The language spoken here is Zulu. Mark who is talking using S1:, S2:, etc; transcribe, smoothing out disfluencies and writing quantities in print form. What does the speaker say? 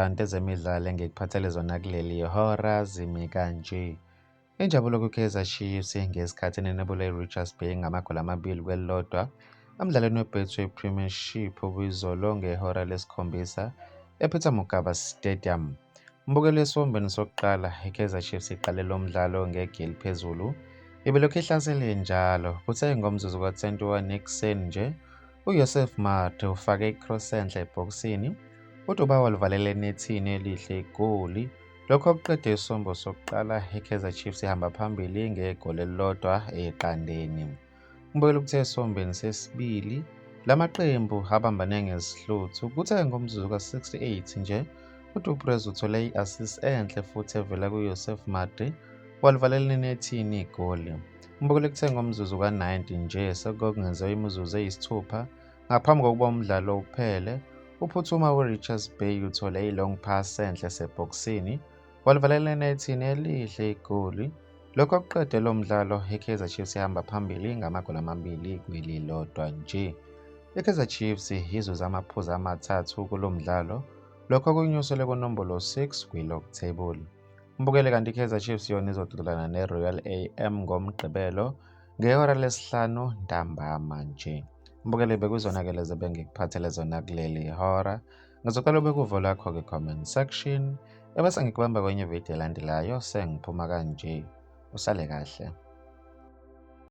S1: Kanti ezemidlalo engikuphathele zona kuleli hora zimi kanje. Injabulo kwiKaizer Chiefs ngesikhathi enenebula iRichards Bay ngamagoli amabili kwelilodwa emdlalweni weBetway Premiership obuyizolo ngehora lesikhombisa ePeter Mokaba Stadium. Mbukeli esiwombeni sokuqala, iKaizer Chiefs iqale lo mdlalo ngegi eliphezulu. Ibilokhu ihlasele njalo, kuthe ngomzuzu ka-21 ekuseni nje, uYosef Marte ufake i-cross enhle ebhokisini, uDuba walivalela enethini elihle igoli. Lokho okuqede isombo sokuqala, iKaizer Chiefs ihamba phambili ngegoli elilodwa eqandeni. Umbukeli kuthe esiwombeni sesibili, la maqembu abambane ngezihluthu. Kuthe ngomzuzu ka-68 nje, uDu Preez uthole i-assist enhle futhi evela kuYosef Madi, walivalela enethini igoli. Umbukeli kuthe ngomzuzu ka-90 nje sekungenziwa imizuzu eyisithupha ngaphambi kokuba umdlalo uphele, uPhuthuma weRichards Bay uthole i-long pass enhle esebhokisini, walivalela enethini elihle igoli. Lokho kuqede lo mdlalo iKaizer Chiefs ihamba phambili ngamagoli amabili kwelilodwa nje. IKaizer Chiefs izuze amaphuzu amathathu kulo mdlalo, lokho kunyusele kunombolo 6 kwi-log table. Mbukele kanti iKaizer Chiefs yona izodudulana neRoyal AM ngoMgqibelo ngehora lesihlanu ntambama nje. Mbukele bekuzona-ke lezo bengikuphathele zona kuleli hora. Ngizocela ubeke uvo lwakho kwi-comment section ebese ngikubamba kwenye video elandelayo sengiphuma kanje. Usale kahle.